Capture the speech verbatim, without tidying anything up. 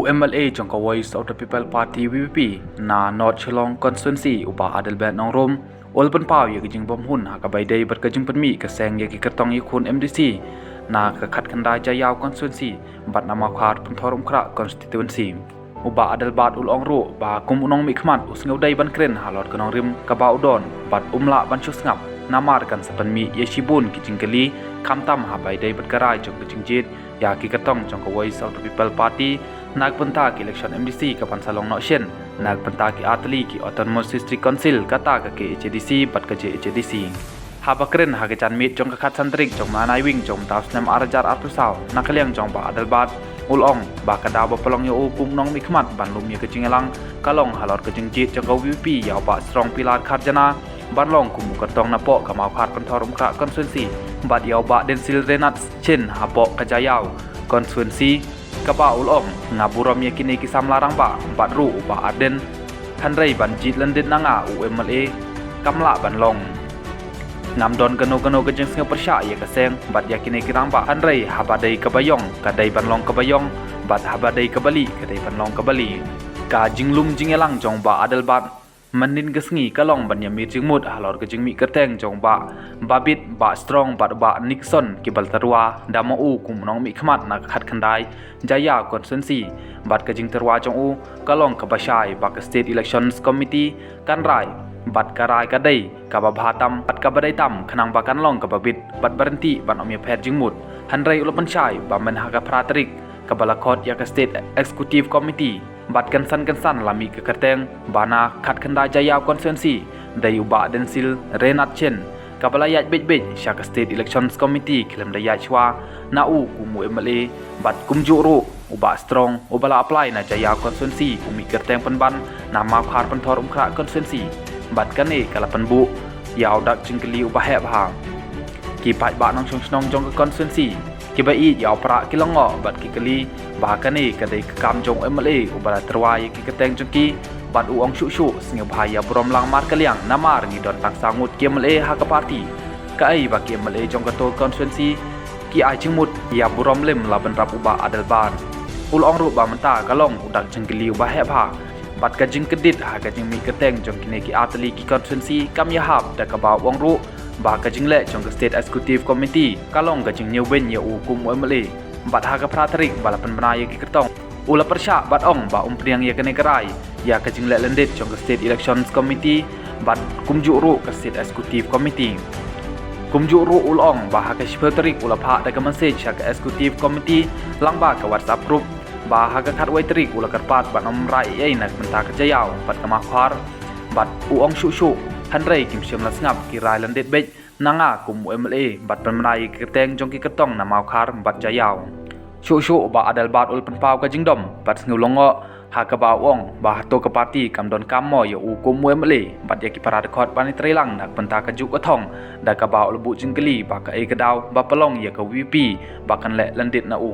U MLA jong ka Voice of the People Party, VPP, na North Shillong Constituency, u Bah Adelbert Nongrum, u la pynpaw ïa ka jingbymhun ha kaba ïadei bad ka jingpynmih ka seng ïa ki kyrtong ïakhun MDC na ka khatkhyndai Jaïaw Constituency bad na Mawkhar Pynthorumkhrah Constituency. U Bah Adelbert u la ong ruh ba kum u nongmihkhmat u sngewdei ban kren halor ka nongrim kaba u don bad um lah ban shu sngap, namar kan sa pynmih ïa shibun ki jingkylli, khamtam ha ba ïadei bad ka rai jong ka jingjied ïa ki kyrtong jong ka Voice of the People Party na ka bynta ka election MDC kaban sa long noh shen na ka bynta ki artylli ki Autonomous District Council, kata ka KHADC bad ka JHADC. Haba kren ha ka janmiet jong ka khatsan tarik jong u bnai Naiwieng jong u bnai Jun ar hajar arphew saw, na ka liang jong u Bah Adelbert, u la ong ba ka daw ba pynlong ïa u kum u nongmihkhmat ban lum ïa ka jingïalang ka long halor ka jingjied jong ka VPP ïa u Bah Strong Pillar Kharjana ban long kum u kyrtong napoh ka Mawkhar Pynthorumkhrah Constituency bad ïa u Bah Densil Renat Shin hapoh ka Jaïaw Constituency, kaba u la ong, nga burom ïa kine ki samla rangbah bad ruh u Bah Ardent, hynrei ban jied lyndet na nga u MLA kam lah ban long. Ngam don kano kano ka jingsngewpyrshah ïa ka seng bad ïa kine ki rangbah, hynrei haba dei kaba ïong ka dei ban long kaba ïong, bad haba dei kaba lieh ka dei ban long kaba lieh. Ka jinglum jingïalang jong u Bah Adelbert mynhynnin ka sngi ka long ban ïamir jingmut halor ka jingmih kyrteng jong u Bah Babit, Bah Strong bad u Bah Nixon kiba la tyrwa da ma u kum u nongmihkhmat na ka khatkhyndai Jaïaw Constituency, bad ka jingtyrwa jong u ka long kaba shai ba ka State Elections Committee kan rai, bad ka rai ka dei kaba bha tam bad kaba dei tam, khnang ba kan long kaba bit bad baryntih ban ym ïapher jingmut. Hynrei u la pynshai ba myn ha ka phra tarik kaba la khot ïa ka State Executive Committee bad kynsan kynsan la mih ka kyrteng ba na khatkhyndai Jaïaw Constituency dei u Bah Densil Renat Shin, kaba la ïaid beit beit sha ka State Elections Committee khlem da ïaid shuwa na u kum u MLA, bad kumjuh ruh u Bah Strong uba la apply na Jaïaw Constituency u mih kyrteng pynban na Mawkhar Pynthorumkhrah Constituency, bad kane ka la pynbuh ïa u dak jingkylli uba heh bha. Ki paidbah nongshong shnong jong ka constituency kiba ïeit ïa u prah ki la ngoh bad ki kylli ba kane ka dei ka kam jong u MLA uba la tyrwa ïa ki kyrteng jong ki, bad u ong shuh shuh, sngewbha ïa burom lang markylliang, namar ngi don tang saw ngut ki MLA ha ka party. Kaei ba ki MLA jong kato ka constituency ki ai jingmut ïa burom lem la bynrap u Bah Adelbert. U la ong ruh ba mynta ka long u dak jingkylli uba heh bha, bad ka jingkyndit ha ka jingmih kyrteng jong kine ki artylli ki constituency kam ïahap, da kaba u ong ruh ba ka jingleh jong ka State Executive Committee ka long ka jingñiewbeiñ ïa u kum u MLA. Bad ha ka phra tarik ba la pynbna ïa ki kyrtong, u la pyrshah bad ong ba um pdiang ïa kane ka rai ïa ka jingleh lyndet jong ka State Elections Committee bad kumjuh ruh ka State Executive Committee. Kumjuh ruh u la ong ba ha ka shiphew tarik u la phah da ka message ha ka Executive Committee lyngba ka WhatsApp group, ba ha ka khatwei tarik u la kyrpad ban ym rai ei ei na ka bynta ka Jaïaw bad ka Mawkhar, bad u ong shuh shuh, hynrei kim shym la sngap ki rai lyndet beit na nga kum u MLA bad pynbna ïa ki kyrteng jong ki kyrtong na Mawkhar bad Jaïaw. Shuh shuh u Bah Adelbert u la pynpaw ka jingdom bad sngew lyngngoh, ha kaba u ong ba hato ka party kam donkam mo ïa u kum u MLA bad ïa ki para dkhot ban ïatreilang na ka bynta kajuh ka thong, da kaba u la buh jingkylli ba kaei ka daw ba pynlong ïa ka VPP ba kan leh lyndet na u.